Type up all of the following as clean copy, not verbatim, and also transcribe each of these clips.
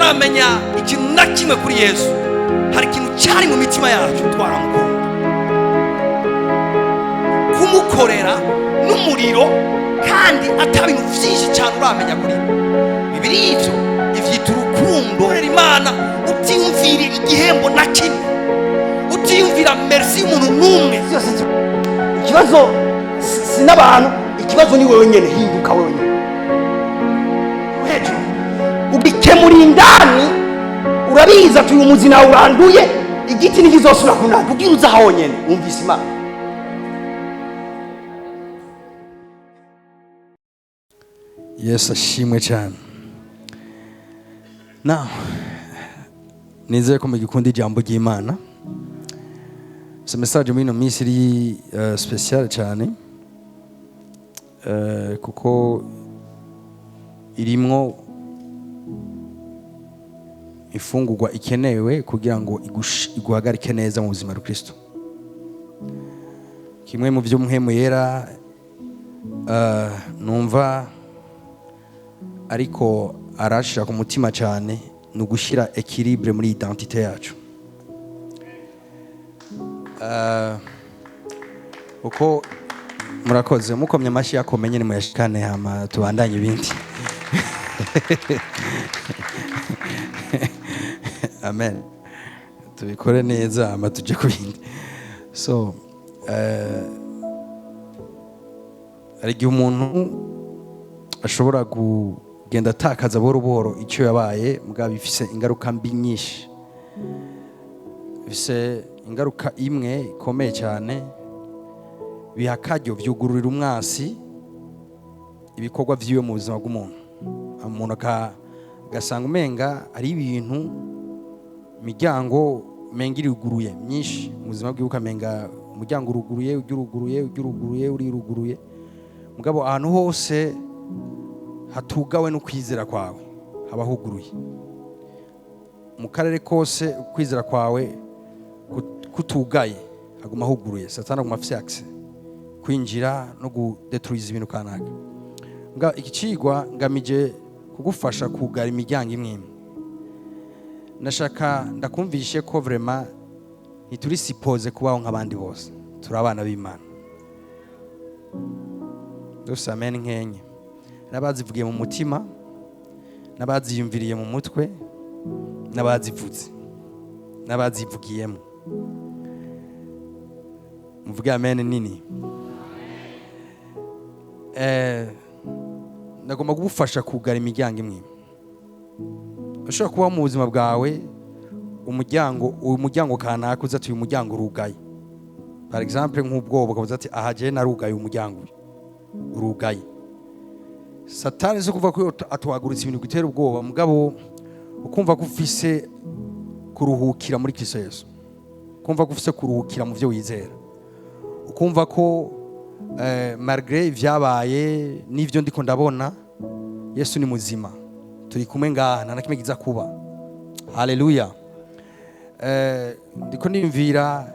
Tutaramenya ikintu na kimwe kuri Yesu, hari ikintu cyari mu mitima yacu, twaramukunda, kumukorera n'umuriro, kandi ata bintu byinshi cyane uramenya kuri we. Bibiri ivyo ivyita urukundo. Korera Imana utiyumvira igihembo na kimwe, utiyumvira merci y'umuntu n'umwe. Byose ikibazo si n'abantu, ikibazo ni wewe nyene. Hinduka wewe nyene hejuru, ugikemura indani. Urabizi ati uyu muzi nawe uranduye, igiti ntikizosubira kunanda. Ubwira uza honyene wumvise Imana. Yesu ashimwe cyane. Now, nizeye ko mugikunda ijambo ry'Imana. So message muri ino minsi iri special cyane, kuko irimwo ifungurwa ikenewe kugira ngo iguhagarike neza mu buzima bwa Kristo. Kimwe mu byo Mpwemu Yera numva ariko arashira ku mutima cyane ni ugushyira équilibre muri identité yacu. Uko murakoze, mukomye amashyi yakomeye ni muyashikane, hama tubandanye ibindi. Amen. Tubikore neza, hama tuje ku bindi. So hari igihe umuntu ashobora kugenda atakaza buhoro buhoro icyo yabaye, mugabo bifise ingaruka mbi nyinshi. Bifise ingaruka imwe ikomeye cyane: biha akaryo, byugururira umwasi ibikorwa vyiwe mu buzima bw'umuntu. Umuntu agasanga umenga ari ibintu, imiryango umenga iruguruye myinshi mu buzima bwiwe, ukamenga umuryango uruguruye, ujya uruguruye, ujya uruguruye, uriruguruye. Mugabo ahantu hose hatugawe no kwizera kwawe haba huguruye. Mu karere kose ukwizera kwawe kutugaye haguma huguruye, Satani aguma afise accès kwinjira no gudetruiza ibintu kanaka. Nga iki cigwa ngamije kugufasha kugara imiryango imwe imwe. Nashaka ndakumvishe ko vraiment ntituri supposé kubaho nk'abandi bose, turi abana b'Imana. Dufise amen nkenye n'abazivugiye mu mutima, n'abaziyumviriye mu mutwe, n'abazivuze, n'abazivugiyemo. Muvuge amen nini. Ndagomba kugufasha kugara imiryango imwe imwe. Ushobora kubaho mu buzima bwawe umuryango, uyu muryango kanaka uza ati uyu muryango urugaye, par exemple nk'ubwoba, ukavuga ati aha jewe narugaye, umuryango uyu urugaye. Satani si kuvuga ko atuhagurutse ibintu gutera ubwoba, mugabo ukumva ko ufise kuruhukira muri Kristo Yesu, ukumva ko ufise kuruhukira mu byo wizera, ukumva ko malgré ibyabaye n'ibyo ndiko ndabona, Yesu ni muzima, turi kumwe ngaha, nta na kimwe kiza kuba. Haleluya. Ndiko niyumvira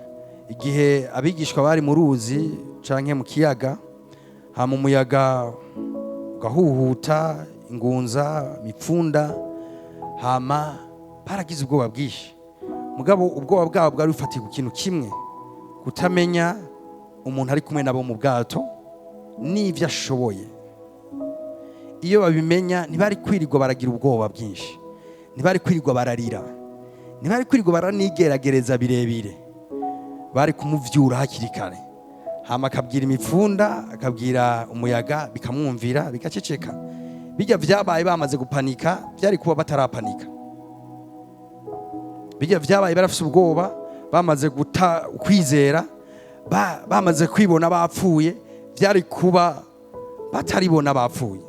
igihe abigishwa bari mu ruzi canke mu kiyaga, hama umuyaga ugahuhuta, ingunza, mipfunda, hama baragize ubwoba bwinshi. Mugabo ubwoba bwabo bwari bufatiye ku kintu kimwe: kutamenya umuntu ari kumwe nabo mu bwato n'ibyo ashoboye. Iyo babimenya, ntibari kwirirwa baragira ubwoba bwinshi, ntibari kwirirwa bararira, ntibari kwirirwa baranigerageza birebire. Bari kumuvyura hakiri kare, hama akabwira imipfunda, akabwira umuyaga, bikamwumvira, bigaceceka. Bijya vyabaye bamaze gupanika, byari kuba batarapanika. Bijya vyabaye barafise ubwoba, bamaze guta kwizera, bamaze kwibona bapfuye, byari kuba bataribona bapfuye.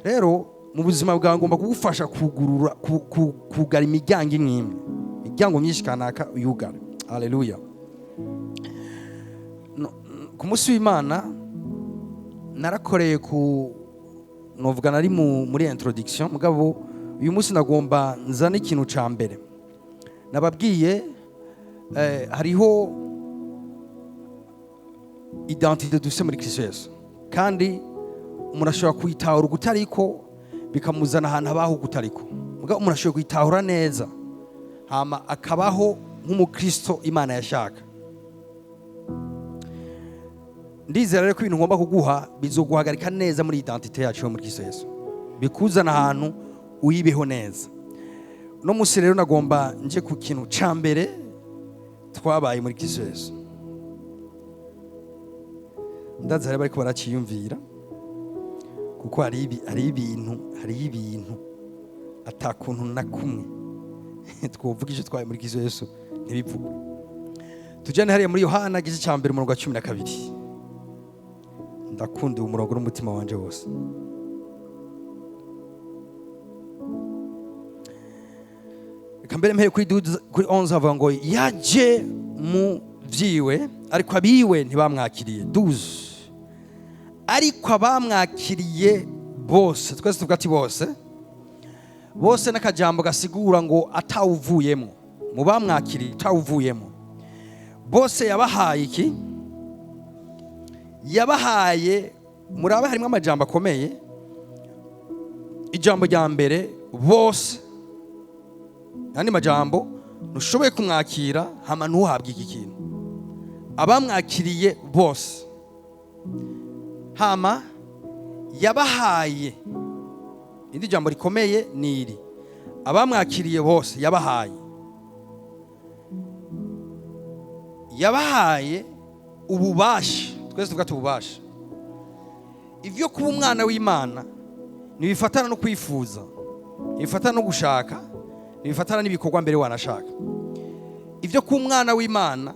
Rero mu buzima bwawe ngomba kugufasha kugurura, kugara imiryango imwe imwe, imiryango myinshi kanaka uyugara. Haleluya. No, ku munsi w'Imana narakoreye ku novuga nari muri introduction, mugabo uyu munsi nagomba nzane ikintu ca mbere nababwiye. Hariho identité dufise muri Kristo Yesu, kandi umuntu ashobora kuyitahura ugutariko, bikamuzana ahantu abaho ugutariko. Mugabo Mugabo umuntu ashoboye kuyitahura neza, hama akabaho nk'umukristo Imana yashaka. Ndizera rero ko ibintu ngomba kuguha bizoguhagarika neza muri identité yacu yo muri Kristo Yesu, bikuzana ahantu uyibeho neza. Uno munsi rero nagomba nje ku kintu ca mbere twabaye muri Kristo Yesu. Ndazi hari bariko baraciyumvira, kuko hari ibintu atakuntu na kumwe twovuga icyo twabaye muri Kristo Yesu ntibivugwe. Tujyane hariya muri Yohana igice cya mbere, umurongo wa 12. Ndakunda uwo murongo n'umutima wanje wose. Reka mbere mpere kuri 11. Havuga ngo yaje mu vyiwe, ariko abiwe ntibamwakiriye. 12: ariko abamwakiriye bose. Twese tuvuga ati bose. Bose n'akajambo gasigura ngo atawuvuyemo. Mu bamwakiriye atawuvuyemo bose, yabahaye iki? Yabahaye, murabe harimo amajambo akomeye. Ijambo rya mbere, bose. Andi majambo, ntushoboye kumwakira hama ntuhabwe iki kintu. Abamwakiriye bose, hama yabahaye indi jambo rikomeye ni iri: abamwakiriye bose yabahaye ububasha. Twese tuvuga ati ububasha. Ivyo kuba umwana w'Imana ntibifatana no kwifuza, ntibifatana no gushaka, ntibifatana n'ibikorwa mbere wanashaka. Ivyo kuba umwana w'Imana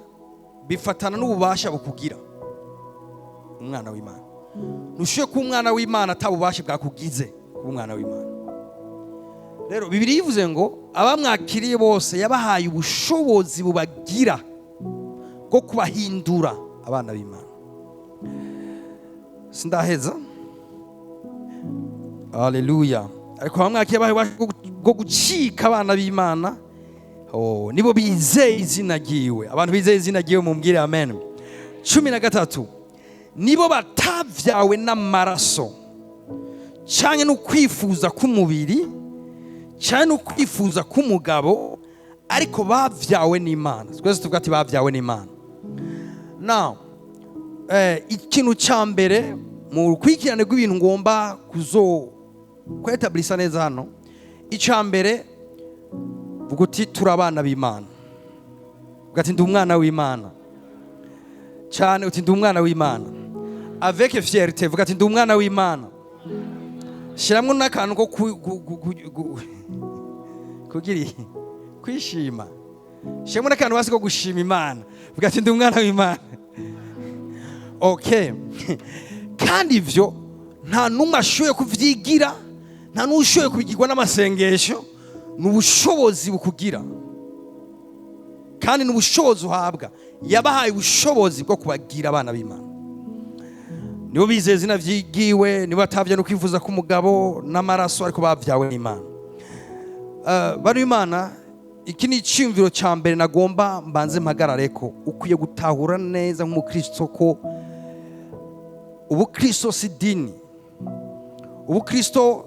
bifatana n'ububasha bukugira umwana w'Imana. Ntushoboye kuba umwana w'Imana ata bubasha bwakugize kuba umwana w'Imana. Rero Bibiliya ivuze ngo abamwakiriye bose yabahaye ubushobozi bubagira bwo kubahindura abana b'Imana. Sindaheza. Haleluya! Ariko abamwakiriye bahaye ububasha bwo gucika abana b'Imana. Oh, nibo bizeye izina ryiwe. Abantu bizeye izina ryiwe mumbwire amen. 13: nibo batavyawe n'amaraso canke no kwifuza k'umubiri canke no kwifuza k'umugabo, ariko bavyawe n'Imana. Twese tuvuga ati bavyawe n'Imana. Now, ikintu ca mbere mu rukurikirane rw'ibintu ngomba kuzo kwetablisa neza hano, ica mbere, vuga uti turi abana b'Imana. Vuga ati ndi umwana w'Imana. Cyane, uti ndi umwana w'Imana. Avec fierté, vuga ati ndi umwana w'Imana. Shyiramo n'akantu ko kugira kwishima. Shyiramo n'akantu hasi ko gushima Imana. Vuga ati ndi umwana w'Imana. Okay, kandi ivyo nta n'umwe ashoboye kuvyigira, nta n'ushoboye kubigirwa n'amasengesho. Ni ubushobozi bukugira kandi ni ubushobozi uhabwa. Yabahaye ubushobozi bwo kubagira abana b'Imana, nibo bizeye izina vyigiwe, nibo batavye no kwifuza k'umugabo n'amaraso, ariko bavyawe n'Imana. Bari Imana, iki ni iciyumviro ca mbere nagomba mbanze mpagarare ko ukwiye gutahura neza nk'umukristo ko ubukristo si dini, ubukristo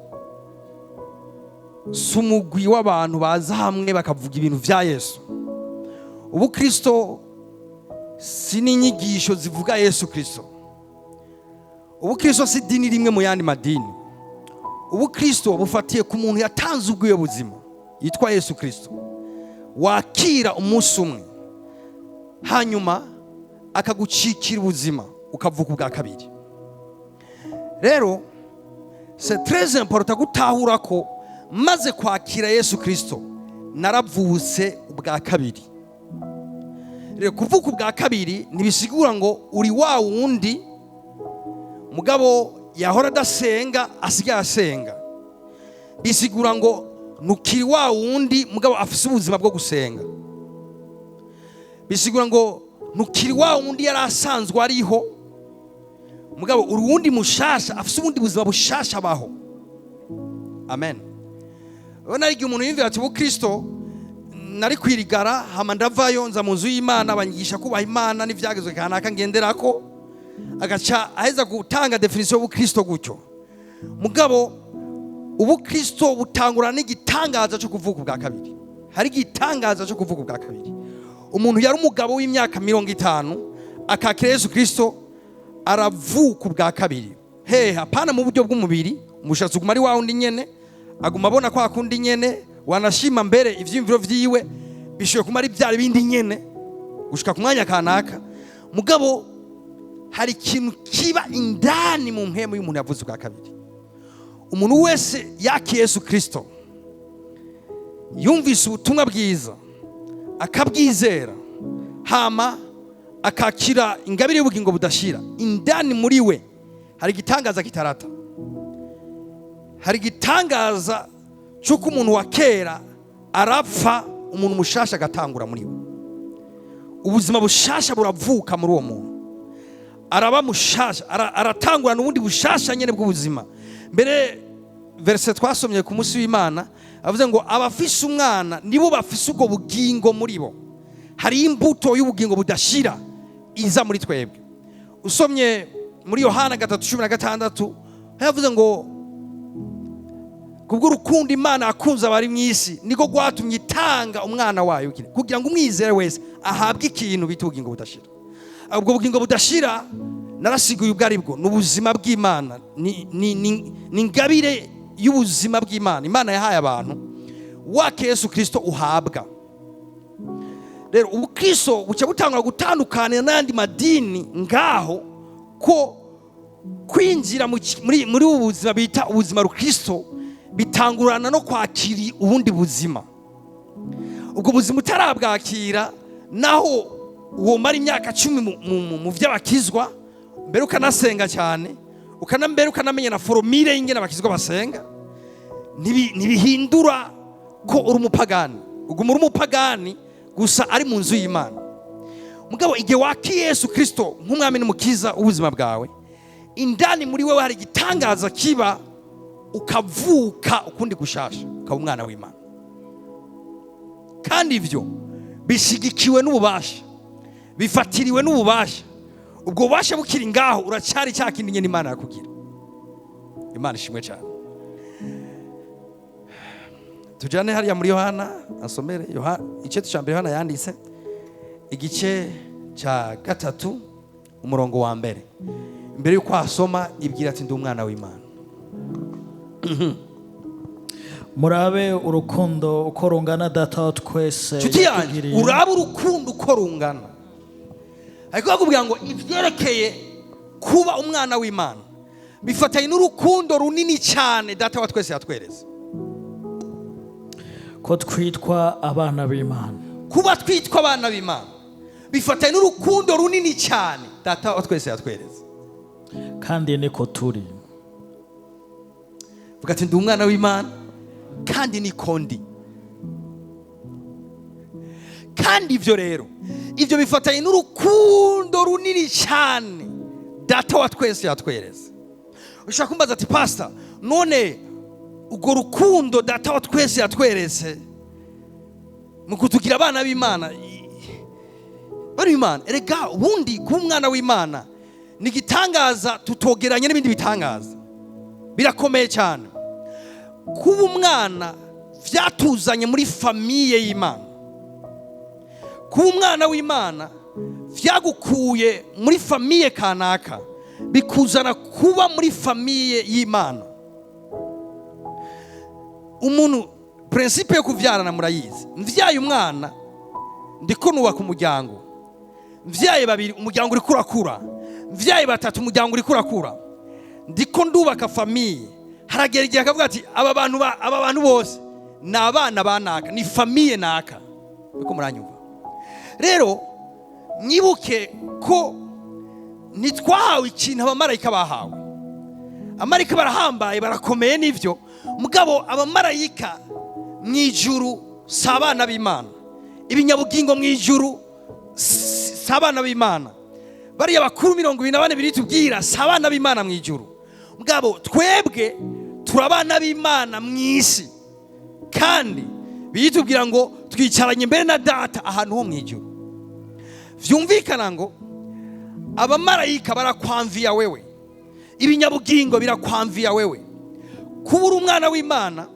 si umugwi w'abantu baza hamwe bakavuga ibintu vya Yesu, ubukristo si n'inyigisho zivuga Yesu Kristo, ubukristo si dini rimwe mu yandi madini. Ubukristo bufatiye ku muntu yatanze ubwiwe buzima yitwa Yesu Kristo, wakira umunsi umwe, hanyuma akagucikira ubuzima, ukavuka ubwa kabiri. Rero c'est très important gutahura ko maze kwakira Yesu Kristo naravutse ubwa kabiri. Rero kuvuka ubwa kabiri ntibisigura ngo uri wa wundi mugabo yahora adasenga asigaye asenga. Bisigura ngo ntukiri wa wundi mugabo afise ubuzima bwo gusenga. Bisigura ngo ntukiri wa wundi yari asanzwe ariho, mugabo uri wundi mushasha afise ubundi buzima bushasha abaho. Amen. Urabona igihe umuntu yumvira ati ubukristo nari kwirigara, hama ndavayo nza mu nzu y'Imana, banyigisha kubaha Imana n'ivyagezwe kanaka ngenderako, agaca aheza gutanga définition y'ubukristo gutyo. Mugabo Ubukristo butangura n'igitangaza cyo kuvuka ubwa kabiri. Hari igitangaza cyo kuvuka ubwa kabiri. Umuntu yari umugabo w'imyaka 50 akakira Yesu Kristo, aravuka ubwa kabiri. Hehe? Hapana mu buryo bw'umubiri. Umushatsi uguma ari wa wundi nyene, aguma abona kwa kundi nyene, wanashima mbere ivyiyumviro vyiwe bishoboye kuma ari byari bindi nyene gushika ku mwanya kanaka. Mugabo hari ikintu kiba indani mu mpemu y'umuntu yavuze ubwa kabiri. Umuntu wese yakiye Yesu Kristo, yumvise ubutumwa bwiza akabwizera, hama akakira ingabire y'ubugingo budashira, indani muri we hari igitangaza kitarata. Hari igitangaza cy'uko umuntu wa kera arapfa, umuntu mushasha agatangura muri we. Ubuzima bushasha buravuka muri uwo muntu, araba mushasha, aratangurana ubundi bushasha nyene bw'ubuzima. Mbere verset twasomye ku munsi w'Imana avuze ngo abafise umwana nibo bafise ubwo bugingo muri bo. Hari imbuto y'ubugingo budashira iza muri twebwe. Usomye muri Yohana 3:16 yavuze ngo kubw'urukundo Imana yakunze abari mu isi niko rwatumye itanga umwana wayo kugira ngo umwizere wese ahabwe ikintu bita ubugingo budashira. Ubwo bugingo budashira narasiguye ubwo aribwo ni ubuzima bw'Imana, ni ingabire y'ubuzima bw'Imana Imana yahaye abantu wake Yesu Kristo uhabwa. Rero ubukristo buca butangura gutandukanira n'ayandi madini ngaho ko kwinjira muri ubu buzima bita ubuzima rukristo bitangurana no kwakira ubundi buzima. Ubwo buzima utarabwakira, naho womara imyaka 10 mu vy'abakizwa, mbere ukanasenga cyane, mbere ukanamenya na formule y'ingene abakizwa basenga, ntibihindura ko uri umupagani. Uguma uri umupagani gusa ari mu nzu y'Imana. Mugabo igihe wakiye Yesu Kristo nk'umwami n'umukiza w'ubuzima bwawe, indani muri wewe hari igitangaza kiba, ukavuka ukundi gushasha, ukaba umwana w'Imana. Kandi ivyo bishigikiwe n'ububasha, bifatiriwe n'ububasha. Ubwo bubasha bukiri ngaho uracyari cya kindi nyene Imana yakugira. Imana ishimwe cyane. Tujane hariya muri Yohana, asomere Yohana igice cya mbere Yohana yanditse, igice cya 3 umurongo wa mbere. Mbere yuko asoma ibwira ati ndi umwana w'Imana. Murabe urukundo uko rungana data wa twese Nshuti yanjye, yatugiriye. urabe urukundo uko rungana. Ariko bakubwira ngo ivyerekeye kuba umwana w'Imana bifatanye n'urukundo runini cyane data wa twese yatwereza. Ko twitwa abana b'Imana. Kuba twitwa abana b'Imana bifatanye n'urukundo runini cyane data wa twese yatwereza. Kandi niko turi. Vuga ati ndi umwana w'Imana kandi niko ndi. Kandi ivyo rero, ivyo bifatanye n'urukundo runini cyane data wa twese yatwereza. Ushaka kumbaza ati pastor, none urwo rukundo data wa twese yatweretse mu kutugira abana b'Imana, bari Imana, erega ubundi kuba umwana w'Imana ni igitangaza tutogeranye n'ibindi bitangaza, birakomeye cyane. Kuba umwana vyatuzanye muri famille y'Imana. Kuba umwana w'Imana vyagukuye muri famille kanaka bikuzana kuba muri famille y'Imana. Umuntu principe yo kuvyarana murayizi. Mvyaye umwana ndiko nubaka umuryango, mvyaye babiri umuryango uriko urakura, mvyaye batatu umuryango uriko urakura, ndiko ndubaka famille. Haragera igihe akavuga ati aba bantu bose ni abana ba naka, ni famille naka. Niko muranyumva? Rero mwibuke ko ntitwahawe ikintu abamarayika bahawe. Abamarayika barahambaye, barakomeye n'ivyo, mugabo abamarayika mw'ijuru si abana b'Imana. Ibinyabugingo mw'ijuru si abana b'Imana. Bariya bakuru 24 biritubwira si abana b'Imana mw'ijuru. Mugabo twebwe turi abana b'Imana mw'isi, kandi biritubwira ngo twicaranye mbere na data ahantu ho mw'ijuru. Vyumvikana ngo abamarayika barakwamvia wewe, ibinyabugingo birakwamvia wewe. Kuba uri umwana w'Imana,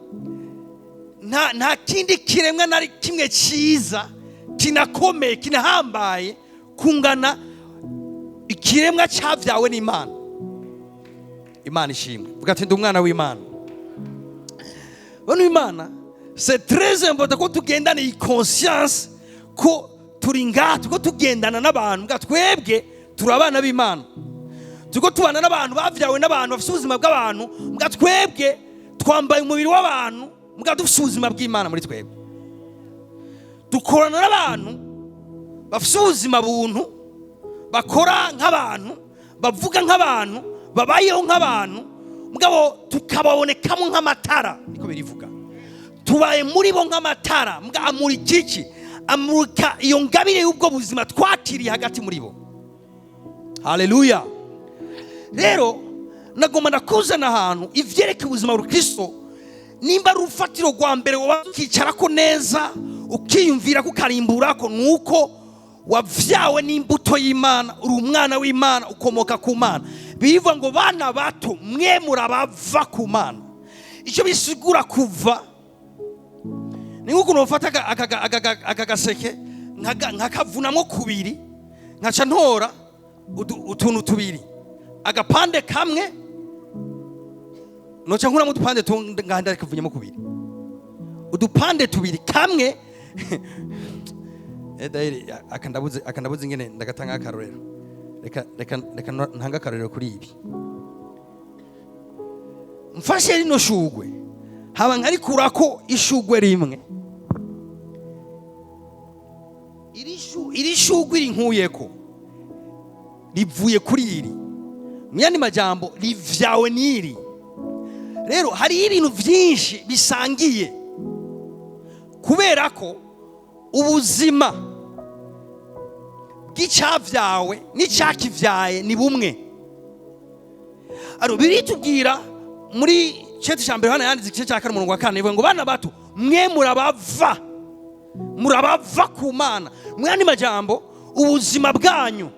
nta kindi kiremwa na kimwe cyiza, kinakomeye, kinahambaye kungana ikiremwa cyabyawe n'Imana. Imana ishimwe. Vuga ati: "Ndi umwana w'Imana." Bano Imana, c'est très important ko tugendana iyi conscience ko turi ngaha, turiko tugendana n'abantu mbwa twebwe turi abana b'Imana. Turiko tubana n'abantu bavyawe n'abantu bafite ubuzima bw'abantu, mbwa twebwe twambaye umubiri w'abantu, mbwa dufite ubuzima bw'Imana muri twebwe. Dukorana n'abantu bafite ubuzima buntu, bakora nk'abantu, bavuga nk'abantu, babayeho nk'abantu, mugabo tukababonekamo nk'amatara. Niko birivuga, tubaye muri bo nk'amatara. Mbwa amurika iki? Amurika iyo ngabire y'ubwo buzima twakiriye hagati muri bo. Haleluya! Rero nagomba ndakuzana ahantu ivyerekeye ubuzima bwa Kristo. Nimba ari urufatiro rwa mbere woba ukicarako neza, ukiyumvira ko ukarimburako, nuko wavyawe n'imbuto y'Imana, uri umwana w'Imana, ukomoka ku Mana. Bivuga ngo: "Bana bato, mwe murabava ku Mana." Icyo bisigura kuva ni nk'ukuntu bafata aka gaseke, nkakavunamo kubiri, nkaca ntora utuntu tubiri, agapande kamwe noca nkuramo udupande ngaha, ndakavunyemo kubiri, udupande tubiri kamwe. Dahiri, aka ndabuze ingene ndagatanga akarorero. Reka ntange akarorero kuri ibi. Mfashe rino shugwe, haba nkarikurako ishugwe rimwe. Iri shugwe rinkuyeko rivuye kuri iri. Mu yandi majambo, rivyawe n'iri. Rero hariho ibintu byinshi bisangiye, kubera ko ubuzima bw'icyabyawe n'icyakivyaye ni bumwe. Aro biritubwira muri cete cya mbere Yohana yanditse, igice cya 4, umurongo wa 4, ivuga ngo: "Bana bato, mwe murabava ku Mana." Mu yandi majambo, ubuzima bwanyu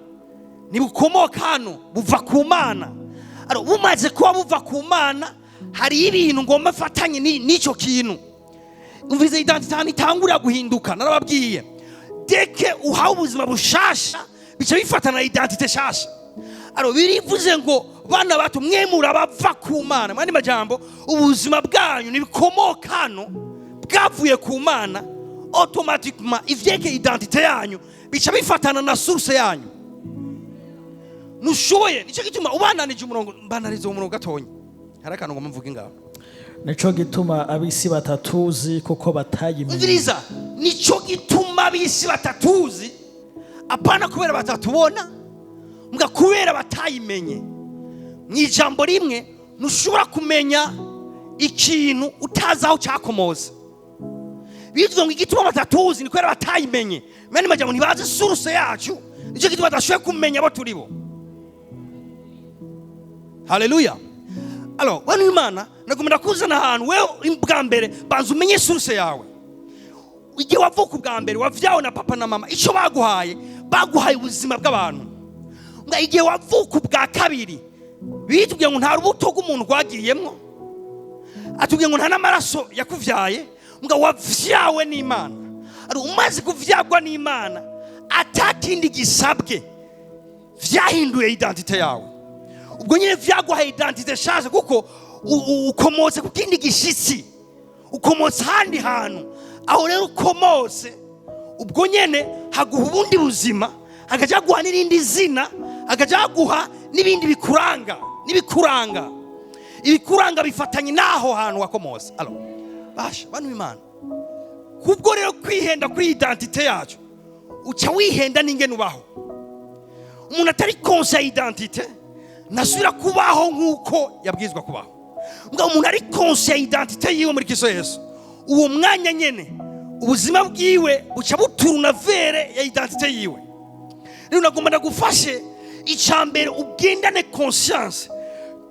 ntibukomoka hano, buva ku Mana. Aro bumaze kuba buva ku Mana, hari ibintu ngomba mfatanye n'icyo kintu. Umvirize, identité ahantu itangurira guhinduka, narababwiye, dès que uhawe ubuzima bushasha, bica bifatana na identité shasha. Aro birivuze ngo: "Bana bato, mwe murabava ku Mana." Mu yandi majambo, ubuzima bwanyu ntibikomoka hano, bwavuye ku Mana. Automatiquement, ivyerekeye identité yanyu bica bifatana na source yanyu. Ntushoboye, nicyo gituma ubananije umurongo, mbananize umurongo gatonya, hari akantu ngomba mvuge ngaho. Nico gituma ab'isi batatuzi, kuko batayimenye. Umviriza, nicyo gituma ab'isi batatuzi, apana kubera batatubona, mbwa kubera batayimenye. Mu ijambo rimwe, ntushobora kumenya ikintu utazi aho cyakomotse. Bivuze ngo igituma batatuzi ni kubera batayimenye. Mene majambo, ntibazi source yacu, nicyo gituma badashoboye kumenya abo turi bo. Haleluya! Alors, bano Imana, nagomba kuzana ahantu wewe bwa mbere banza umenye source yawe. Igihe wavuka ubwa mbere, wavyawe na papa na mama, icyo baguhaye, baguhaye ubuzima bw'abantu. Nga igihe wavuka ubwa kabiri, bitubwiye ngo nta rubuto rw'umuntu rwagiyemwo, atubwiye ngo nta n'amaraso yakuvyaye, ngo wavyawe n'Imana. Ari umaze kuvyagwa n'Imana, atakindi gisabwe, vyahinduye identité yawe. Ubwo nyine vyaguhaye identité shasha, kuko ukomotse ku kindi gishitsi, ukomotse ahandi hantu. Aho rero ukomotse, ubwo nyene haguha ubundi buzima, hakaja haguha n'irindi zina, hakaja haguha n'ibindi bikuranga, n'ibikuranga, ibikuranga bifatanye n'aho hantu wakomotse. Alors basha bantu b'Imana, kubwo rero kwihenda kuri identité yacu, uca wihenda n'ingene ubaho. Umuntu atari conscient ya identité ntasubira kubaho nk'uko yabwirizwa kubaho. Ngo umuntu ari conscient ya identité yiwe muri Kristo Yesu, uwo mwanya nyene ubuzima bwiwe buca buturuna vers ya identité yiwe. Rero nagomba ndagufashe, icya mbere ugendane conscience.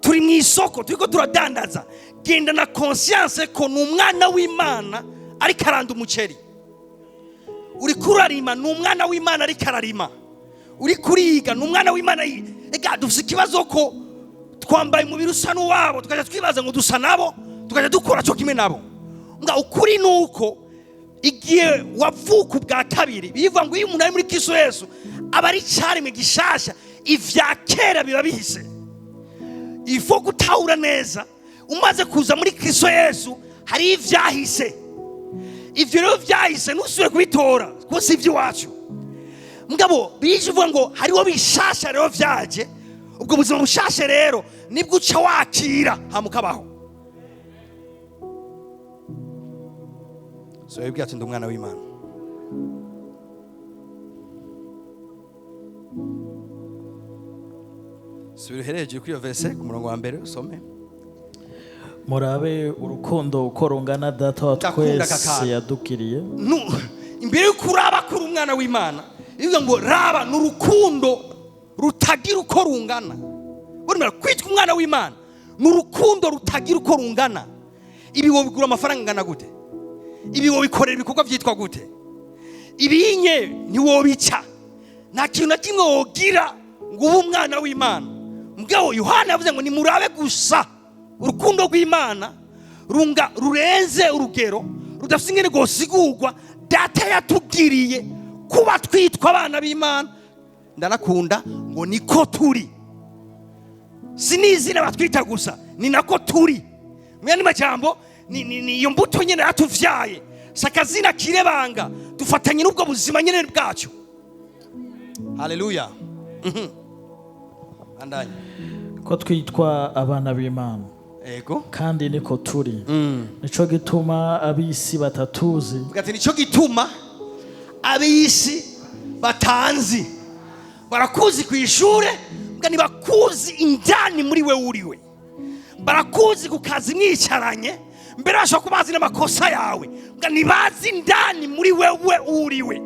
Turi mu isoko, turiko turadandaza. Gendana conscience ko ni umwana w'Imana ariko aranda umuceri. Uriko urarima, ni umwana w'Imana ariko ararima. Uri kuriga, ni umwana w'Imana. Ega dufite ikibazo ko twambaye umubiri usa n'uwabo, tukajya twibaza ngo dusa nabo. Tukajya dukora cyo kimwe nabo. Nga ukuri ni uko igihe wavuka ubwa kabiri, bivuga ngo iyo umuntu ari muri Kristo Yesu aba ari icyaremwe gishasha, ivya kera biba bihise. Ifo gutahura neza, umaze kuza muri Kristo Yesu hari ivyahise. Ivyo rero vyahise ntusubire kubitora kuko si ivy'iwacu. Mugabo bije uvuga ngo hariho bishasha rero vyaje, ubwo buzima bushasha rero nibwo uca wakira hama ukabaho. So yabwiye ati ndi umwana w'Imana. Subira uhereye kuri iyo verse ku murongo wa mbere usome. Murabe urukundo uko rungana Data wa Ndakunda aka twese kantu. yadugiriye. Imbere y'uko uraba kuri umwana w'Imana, bivuga ngo raba ni urukundo rutagira uko rungana. Urumva kwitwa umwana w'Imana ni urukundo rutagira uko rungana. Ibi wobigura amafaranga angana gute? Ibi wobikorera ibikorwa byitwa gute? Ibinye ntiwobica, nta kintu na kimwe wogira ngo ube umwana w'Imana. Mugabo Yohana yavuze ngo nimurabe gusa urukundo rw'Imana runga rurenze urugero, rudafite ingene rwosigurwa, Data yatugiriye kuba twitwa abana b'Imana. Ndanakunda ngo niko turi, si n'izina batwita gusa, ni nako turi. Mu yandi majambo ni iyo mbuto nyene yatuvyaye, si akazina kirebanga, dufatanye n'ubwo buzima nyene bwacu. Haleluya. Andanye. Ko twitwa abana b'Imana. Ego. Kandi niko turi. Nico gituma ab'isi batatuzi. Vuga ati nico gituma ab'isi batanzi. Barakuzi ku ishure, mbwa ntibakuzi indani muri we uriwe. Barakuzi ku kazi mwicaranye, mbere bashobora kuba bazi n'amakosa yawe, mbwa ntibazi indani muri wewe uriwe.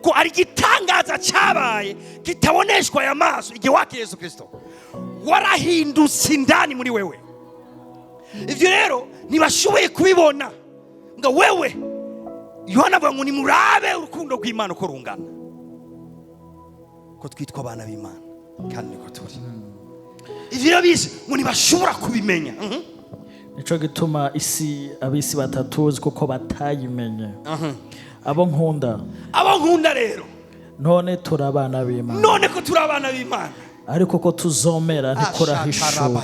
Ko ari igitangaza cyabaye kitaboneshwa aya maso igihe wakira Yesu Kristo, warahindutse indani muri wewe. Ivyo rero ntibashoboye kubibona. Ngo wewe Yohana avuga ngo nimurabe urukundo rw'Imana uko rungana, ko twitwa abana b'Imana kandi niko turi. Ivyo rero bize ngo ntibashobora kubimenya. Nico gituma isi ab'isi batatuzi kuko batayimenye. Abo nkunda. Abo nkunda rero. None turi abana b'Imana. None ko turi abana b'Imana. Ariko ko tuzomera ntikurahishurwa.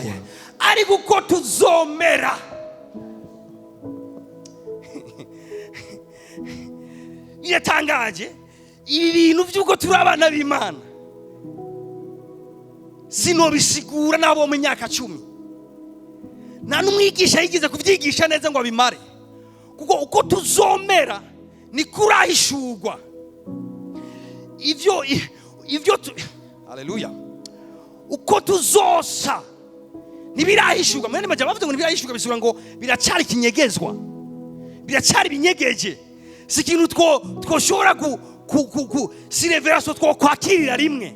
Ariko uko tuzomera. Biratangaje ibi bintu by'uko turi abana b'Imana. Sinobisigura n'abo mu myaka 10. Nta n'umwigisha yigeze kubyigisha neza ngo abimare. Kuko uko tuzomera ni kurahishurwa. Ivyo Haleluya. Uko tuzosa ntibirahishurwa. Mwene majambo bavuze ngo ntibirahishurwa, bisigura ngo biracyari kinyegezwa, biracyari binyegeje. Si ikintu twoshobora ku si revelation twokwakirira rimwe.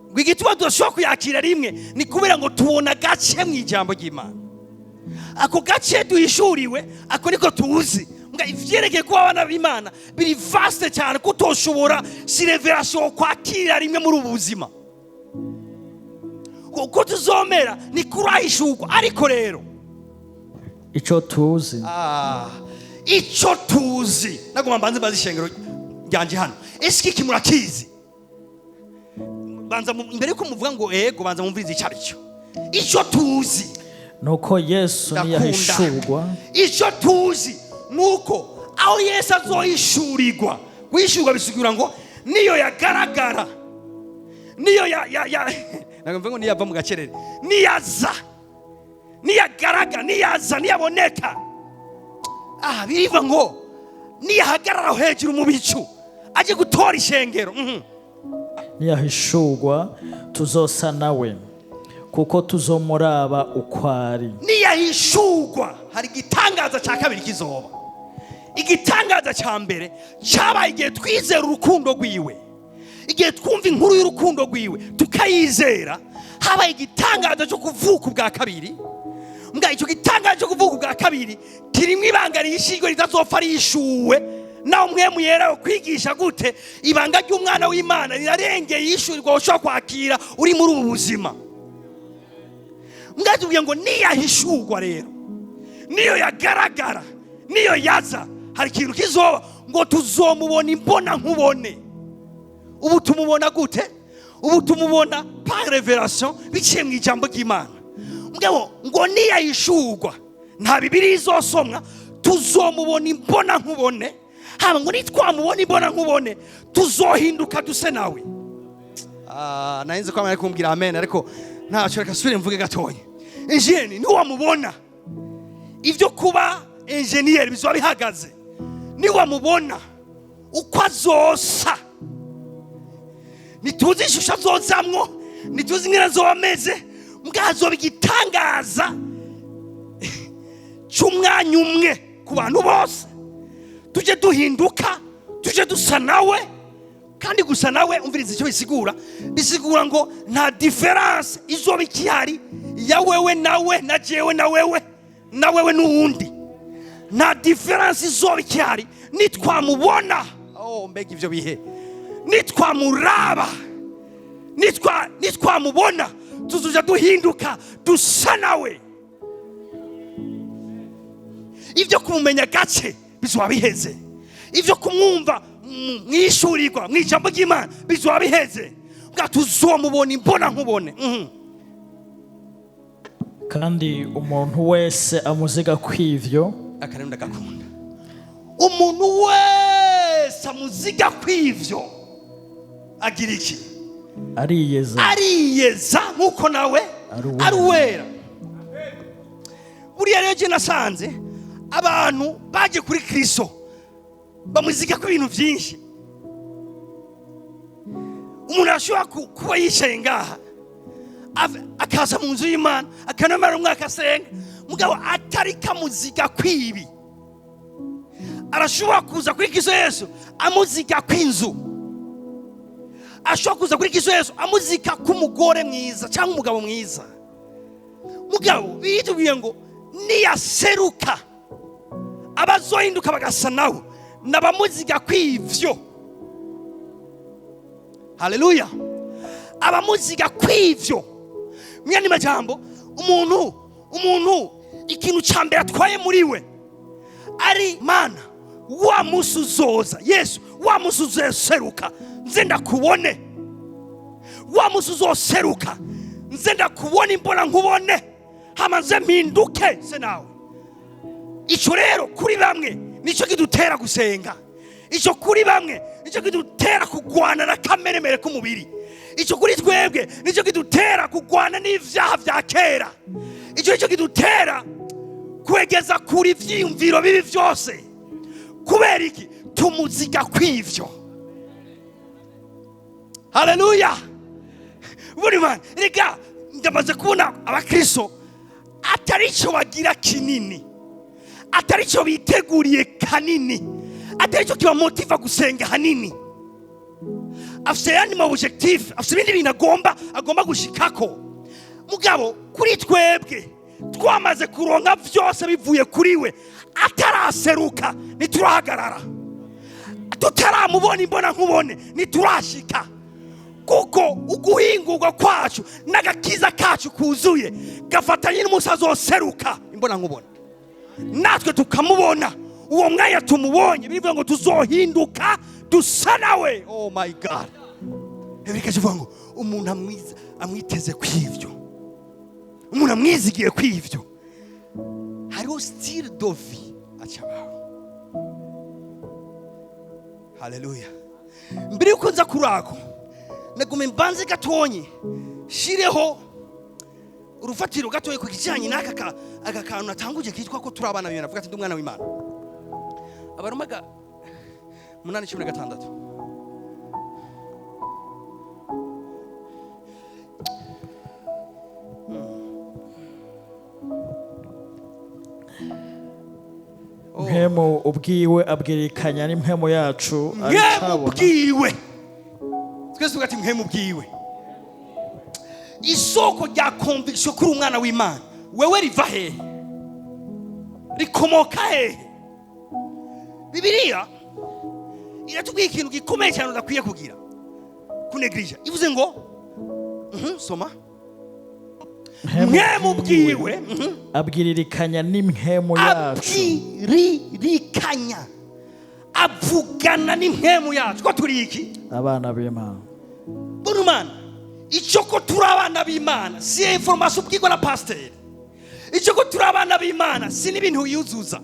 Ngo igituma tudashobora kuyakira rimwe ni kubera ngo tubona gace mu ijambo ry'Imana. Ako gace duhishuriwe, ako niko tuzi. Mbwa ivyerekeye kuba abana b'Imana biri vaste cyane ko utoshobora si revelation kwakira rimwe muri ubu buzima. Uko tuzomera ni kurahishurwa. Ariko rero ico tuzi, ico tuzi, nagomba mbanze mbaze ishengero ryanje hano, ese iki murakizi? Banza imbere yuko muvuga ngo ego, banza mumvirize ico aricyo. Ico tuzi nuko Yesu Ndakunda. ntiyahishurwa. Ico tuzi nuko aho Yesu azohishurirwa, guhishurwa bisigura ngo niyo yagaragara, niyo ya, ya, ya, nagomba ngo niyo ava mu gacerere, niyaza, niyagaragara, niyaza, niyaboneka. Biriva ngo niyahagarara hejuru mu bicu aje gutora ishengero. Niyahishurwa tuzosa nawe kuko tuzomuraba uko ari. Niyahishurwa hari igitangaza cya kabiri kizoba. Igitangaza cya mbere cyabaye igihe twizera urukundo rwiwe, igihe twumva inkuru y'urukundo rwiwe tukayizera, habaye igitangaza cyo kuvuka ubwa kabiri. Mbwa icyo gitangaza cyo kuvuka ubwa kabiri kirimo ibanga rihishijwe ritazopfa rihishuwe. Naho mwe muyera kwigisha gute ibanga ry'umwana w'Imana rirarengeye yishurirwa ushobora kwakira uri muri ubu buzima. Ndatubwiye ngo niyahishurwa rero, niyo yagaragara, niyo yaza, hari ikintu kizoba, ngo tuzomubona imbona nkubone. Ubu tumubona gute? Ubu tumubona par révélation, biciye mu ijambo ry'Imana. Mugabo ngo niyahishurwa, nta Bibiri izosomwa, tuzomubona imbona nkubone. Haba ngo nitwamubona imbona nkubone, tuzohinduka duse nawe. Ah, nari ko ari kumbwira amen, ariko ntacyo, reka subire mvuge gatoya. Enjeniyeri niwamubona, ibyo kuba enjeniyeri bizoba bihagaze. Niwamubona uko azosa, ntituzi ishusho azozamwo, ntituzi ingene azoba ameze, mbwa azoba igitangaza cy'umwanya umwe ku bantu bose. Tujye duhinduka, tujye dusa nawe. Kandi gusa nawe, umviriza icyo bisigura. Bisigura ngo nta différence izoba ikihari ya wewe nawe na jewe na wewe na wewe n'uwundi. Nta différence izoba ikihari nitwamubona. Oh, mbega ibyo bihe! Nitwamuraba, nitwamubona, tuzuja duhinduka dusa nawe. Ibyo kumumenya gace bizoba biheze. Ibyo kumwumva mwishurirwa mu ijambo ry'Imana bizoba biheze. Bwa tuzomubona imbona nkubone. Kandi umuntu wese amuziga kw'ivyo, Akarero ndagakunda. Umuntu wese amuziga kw'ivyo agira iki? Ariyeza. Ariyeza nk'uko nawe ari uwera. Ari uwera. Buriya rero jye nasanze abantu bagiye kuri Kristo bamuziga ko ibintu byinshi. Umuntu arashobora kuba yicaye ngaha, akaza mu nzu y'Imana, akanamara umwaka asenga, mugabo atari kamuziga kwibi. Arashobora kuza kuri Kristo Yesu amuziga kw'inzu, ashobora kuza kuri Kristo Yesu amuzika k'umugore mwiza cyangwa umugabo mwiza. Mugabo bitubwiye ngo niyaseruka, abazohinduka bagasa nawe nabamuziga kw'ivyo. Haleluya! Abamuziga kw'ivyo. Mwene majambo, umuntu ikintu cya mbere atwaye muri we ari mana, wa munsi uzoza Yesu, wa munsi uzoseruka nze ndakubone, wa munsi uzoseruka nze ndakubone imbona nkubone, hama nze mpinduke se nawe. Icyo rero kuri bamwe nicyo kidutera gusenga. Icyo kuri bamwe nicyo kidutera kugwana na kameremere k'umubiri. Icyo kuri twebwe nicyo kidutera kugwana n'ibyaha bya kera. Icyo nicyo kidutera kwegeza kuri ibyiyumviro bibi byose. Kubera iki? Tumuziga kw'ivyo. Haleluya! Buri man, reka ndamaze kubona abakristo atari icyo bagira kinini, atari cyo biteguriye kanini, atari cyo kibamotiva gusenga hanini. Afite ayandi ma objectif, afite ibindi bintu agomba gushikako. Mugabo kuri twebwe twamaze kuronka byose bivuye kuri we, ataraseruka ntiturahagarara, tutaramubona imbona nkubone ntiturashika, kuko uguhingurwa kwacu n'agakiza kacu kuzuye gafatanye n'umunsi azoseruka imbona nkubone, natwe tukamubona. Uwo mwanya tumubonye, bivuga ngo tuzohinduka dusa nawe. Oh my God! Reka kivuga ngo umuntu amwiteze kw'ivyo, umuntu amwizigiye kw'ivyo, hariho style de vie acabaho. Haleluya! Mbere yuko nza kurako, nagume mbanze gatonye shireho urufatiro gatoye ku kijyanye n'aka aka kantu natanguje kitwa ko turi abana b'Imana. Avuga ati: "Ndi umwana w'Imana." Abaroma 8:16. Mpwemu ubwiwe abwirikanya n'impwemu yacu Mpwemu aricabona. ubwiwe. Twese tuvuga ati: "Mpwemu ubwiwe." Isoko rya conviction kuri umwana w'Imana wewe riva hehe? Rikomoka hehe? Bibiliya iratubwiye ikintu gikomeye cyane udakwiye kugira kunegirija. Ivuze ngo soma. Mpwemu bwiwe abwiririkanya n'impwemu yacu. Abwiririkanya, avugana n'impwemu yacu ko turi iki? Abana b'Imana. Bunumana icyo ko turi abana b'Imana si information ubwirwa na pasiteri. Icyo ko turi abana b'Imana si n'ibintu wiyuzuza.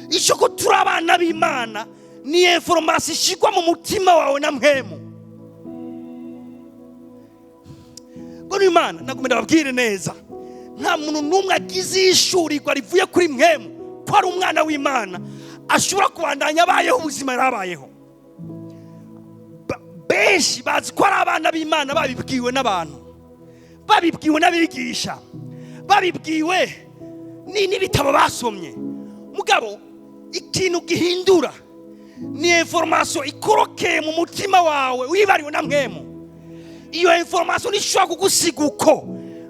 Icyo ko turi abana b'Imana ni information ishyirwa mu mutima wawe na mpwemu. Bunu Imana, nagumye ndababwire neza, nta muntu n'umwe agize ishurirwa rivuye kuri mpwemu ko ari umwana w'Imana ashobora kubandanya abayeho ubuzima yarabayeho. Benshi bazi ko ari abana b'Imana babibwiwe n'abantu, babibwiwe n'abigisha, babibwiwe n'ibitabo basomye. Mugabo ikintu gihindura ni information ikorokeye mu mutima wawe wibariwe na mpwemu. Iyo information ntishobora kugusiga uko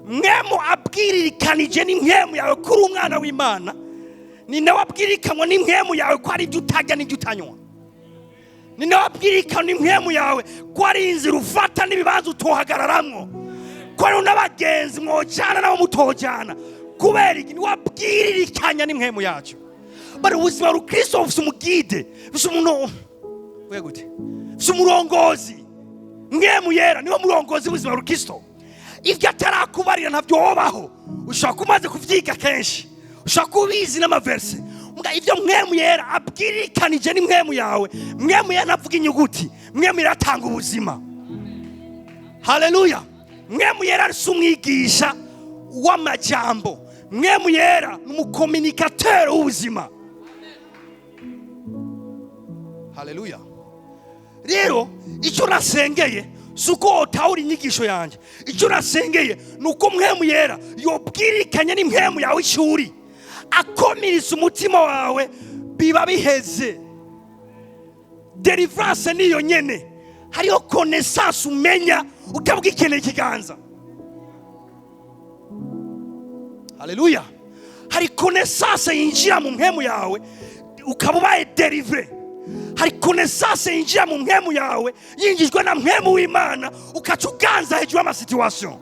mwemu abwiririkanije n'impwemu yawe kuri umwana w'Imana. Ni nawe abwirikanwa n'impwemu yawe ko ari ibyo utarya n'ibyo utanywa. Ni nawe abwirikanwa n'impwemu yawe ko ari inzira ufata n'ibibanza utohagararamwo, ko ari n'abagenzi mwojana nabo mutojana. Kubera iki? Niwe abwiririkanya n'impwemu yacu. Bari ubuzima bwa Kristo bufise umugide, bufise umuntu, uvuge gute, bufise umurongozi. Mpwemu Yera niwe murongozi w'ubuzima bwa Kristo. Ibyo atarakubarira ntabyo wobaho. Ushobora kuba umaze kuvyiga kenshi, ushobora kuba ubizi n'amaverse. Mbwa ibyo Mpwemu Yera abwirikanije n'impwemu yawe. Mpwemu Yera ntavuga inyuguti, Mpwemu Yera atanga ubuzima. Haleluya! Mpwemu Yera si umwigisha w'amajambo, Mpwemu Yera ni umucommunicateur w'ubuzima. Haleluya! Rero icyo nasengeye si uko wotahura inyigisho yanjye. Icyo nasengeye ni uko Mpwemu Yera yobwirikanye n'impwemu yawe ishuri, akomereza umutima wawe, biba biheze. Deliverance niyo nyene. Hariho connaissance umenya utabwikeneye ikiganza. Haleluya! Hari connaissance yinjira mu mpwemu yawe ukaba ubaye délivré. Hari connaissance yinjira mu mpwemu yawe yinjijwe na mpwemu w'Imana, ukaca uganza hejuru y'amasituation.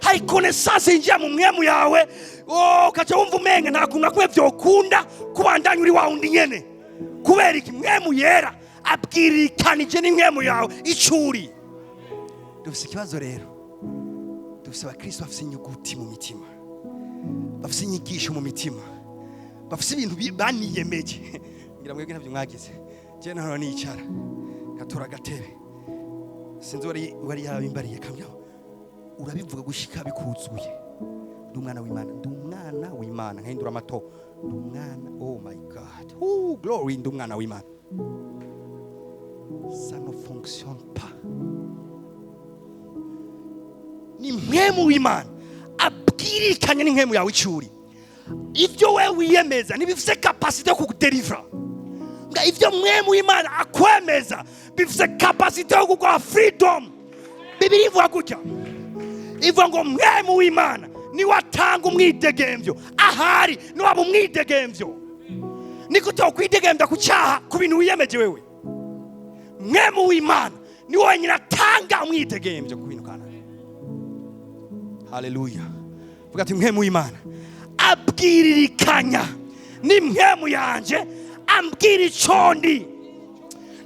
Hari connaissance yinjira mu mpwemu yawe, oh, ukaca wumva umenga nta kuntu na kumwe vyokunda kubandanya uri wa wundi nyene. Kubera iki? Mpwemu Yera abwirikanije n'impwemu yawe icuri. Dufise ikibazo rero, dufise abakristo bafise inyuguti mu mitima, bafise inyigisho mu mitima, bafise ibintu baniyemeje. Ngira mwebwe ntabyo mwagize. Je nahora nicara nkatora agatebe, sinzi wari yarabimbariye, kambwira urabivuga gushika bikuzuye: "Ndi umwana w'Imana, ndi umwana w'Imana." Nkahindura amato: "Ndi umwana, oh my God, oh glory, ndi umwana w'Imana." Ça ne fonctionne pas. Ni mpwemu w'Imana abwirikanye n'impwemu yawe icuri. Ibyo we wiyemeza ntibifise capacité yo kukudelivra. Nga ibyo mpwemu w'Imana akwemeza bifise capacité yo kuguha freedom. Bibiliya ivuga gutya, ivuga ngo mpwemu w'Imana niwe atanga umwidegemvyo. Ahari niwaba umwidegemvyo. Ni gute wokwidegembya ku cyaha, ku bintu wiyemeje wewe? Mpwemu w'Imana niwe wenyine atanga umwidegemvyo ku bintu kanaka. Haleluya! Vuga ati: "Mpwemu w'Imana abwiririkanya n'impwemu yanje, ambwira ico ndi."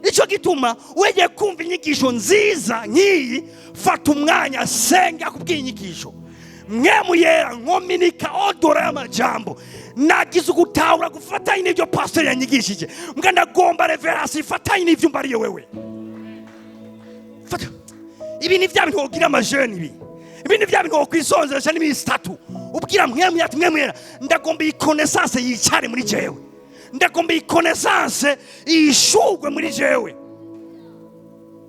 Nicyo gituma wegeye kumva inyigisho nziza nk'iyi, fata umwanya, senga kubw'iyi nyigisho. Mpwemu Yera, nkominika odora y'amajambo nagize ugutahura gufatanye n'ibyo pastor yanyigishije. Mbwa ndagomba révélation ifatanye n'ibyo mbariye wewe. Fata ibi ni bya bintu wogira amajeni, ibi ni bya bintu wokwisonzesha n'iminsi 3 ubwira Mpwemu ati: "Mpwemu Yera, ndagomba iyi connaissance yicare muri jewe, ndagomba iyi connaissance yishurwe muri jewe."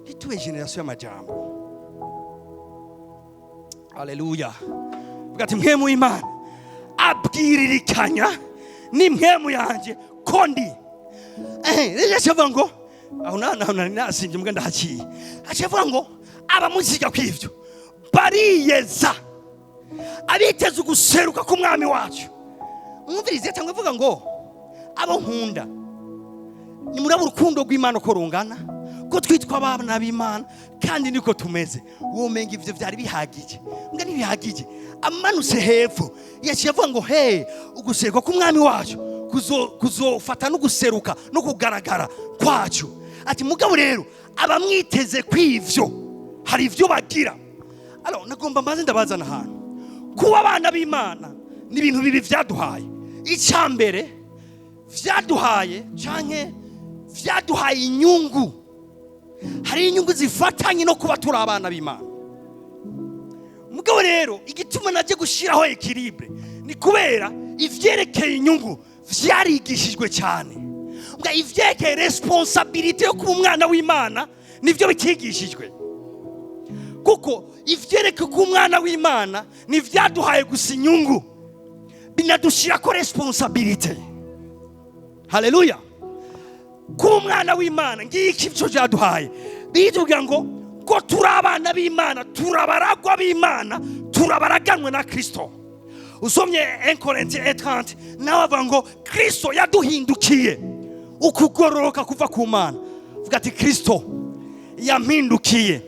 Ntitube génération y'amajambo. Haleluya! Vuga ati: "Mpwemu w'Imana abwiririkanya n'impwemu yanjye ko ndi." Rero avuga ngo aho naho nari nasinje, mbwa ndahaciye. Avuga ngo abamuziga kw'ivyo bariyeza, abiteze uguseruka k'umwami wacu. Mwumvirize, cyangwa ivuga ngo: "Abo nkunda, nimuraba urukundo rw'Imana uko rungana, ko Ko twitwa abana b'Imana kandi niko tumeze. Womenga ivyo vyari bihagije, mbwa ntibihagije. Amanutse hepfo yaciye avuga ngo: "He, uguseruka k'umwami wacu kuzofata no guseruka no kugaragara kwacu." Ati: "Mugabo rero abamwiteze kw'ivyo hari ivyo bagira." Alors, nagomba mbanze ndabazana ahantu. Kuba abana b'Imana ni ibintu bibi vyaduhaye. Icya mbere vyaduhaye, canke vyaduhaye inyungu, hari inyungu zifatanye no kuba turi abana b'Imana. Mugabo rero igituma najye gushyiraho équilibre ni kubera ivyerekeye inyungu vyarigishijwe cyane, mbwa ivyerekeye responsabilité yo kuba umwana w'Imana nivyo bitigishijwe, kuko ivyerekeye kuba umwana w'Imana ntivyaduhaye gusa inyungu, binadushyira ko responsabilité. Haleluya! Kuba umwana w'Imana, ngiki icyo byaduhaye. Bitubwira ngo ko turi abana b'Imana, turabaragwa b'Imana, turabaraganwe na Kristo. Usomye 1 Corinthiens 1:30, nawe avuga ngo Kristo yaduhindukiye ukugororoka kuva ku Mana. Vuga ati: "Kristo yampindukiye."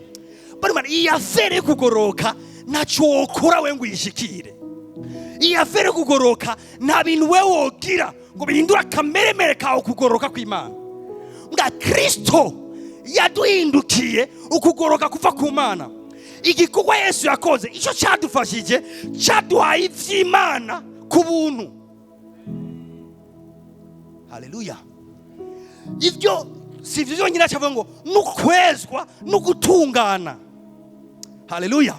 Barumana iyi affaire yo kugororoka, ntacyo wokora we ngo uyishikire. Iyi affaire yo kugororoka, nta bintu we wogira ngo bihindure akameremere kawe kugororoka kw'Imana. Mbwa Kristo yaduhindukiye ukugororoka kuva ku Mana. Igikorwa Yesu yakoze, icyo cyadufashije, cyaduhaye iby'Imana ku buntu. Haleluya! Ibyo si ibyo byonyine, cyavuga ngo n'ukwezwa no gutungana. Haleluya!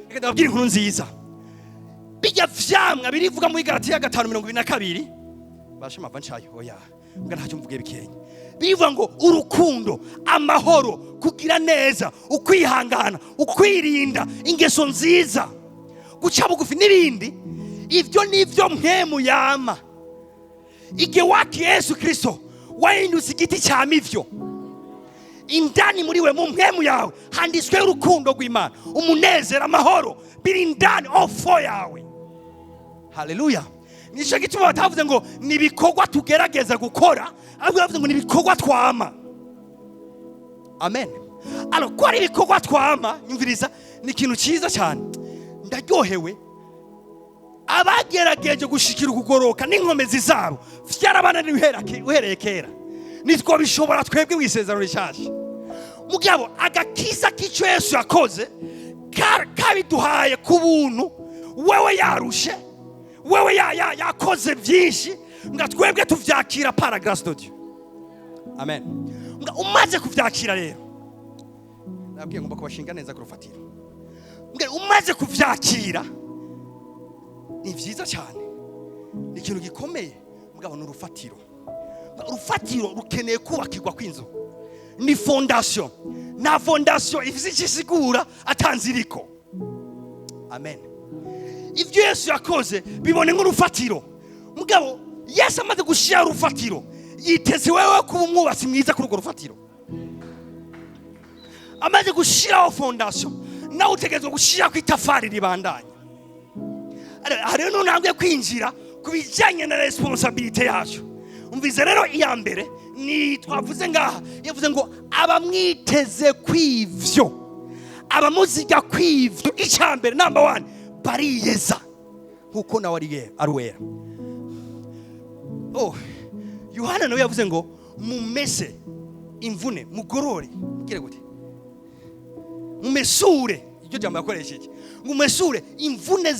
Reka ndababwire inkuru nziza. Bijya vyamwa birivuga muri Galatiya 5:22. Basha mava ncayo, oya, mbwa ntacyo mvuge bikenya. Bivuga ngo urukundo, amahoro, kugira neza, ukwihangana, ukwirinda, ingeso nziza, guca bugufi n'ibindi. Ibyo nibyo mpwemu yama. Igihe wakiye Yesu Kristo, wahindutse igiti cya mivyo. Indani muri we, mu mpwemu yawe, handitsweho urukundo rw'Imana, umunezero, amahoro, biri indani ofo yawe. Haleluya! Nicyo gituma batavuze ngo ni ibikorwa tugerageza gukora, ahubwo bavuze ngo ni ibikorwa twama. Amen. Alors, ko ari ibikorwa twama, nyumviriza, ni ikintu cyiza cyane, ndaryohewe. Abagerageje gushikira ukugoroka n'inkomezi zabo vyarabananiye uhereye kera. Nitwo bishobora twebwe mu isezerano rishasha. Mugabo agakiza k'icyo Yesu yakoze kabiduhaye ku buntu. Wewe yarushe, wewe yakoze byinshi, nga twebwe tuvyakira par la grâce de Dieu. Amen. Nga umaze kuvyakira rero, nabwiye ngomba kubashinga neza ku rufatiro. Nga umaze kuvyakira, ni vyiza cyane, ni ikintu gikomeye, mugabo ni urufatiro. Urufatiro rukeneye kubakirwa kw'inzu, ni fondation. Nta fondation ifite icyo isigura atanziriko. Amen. Ibyo Yesu yakoze bibone nk'urufatiro. Mugabo Yesu amaze gushyira urufatiro, yiteze wewe kuba umwubatsi mwiza kuri urwo rufatiro. Amaze gushyiraho fondation, nawe utegerezwa gushyiraho itafari ribandanya. Aha rero ntambwe kwinjira ku bijyanye na responsabilité yacu. Umvize rero, iya mbere ni twavuze ngaha, yavuze ngo abamwiteze kw'ivyo, abamuziga kw'ivyo, icya mbere, number one, bariyeza nkuko nawe ari wera. Oh, Yohana nawe yavuze ngo mumese imvune, mugorore, mugire gute? Mumesure. Iryo jambo yakoresheje, mumesure imvune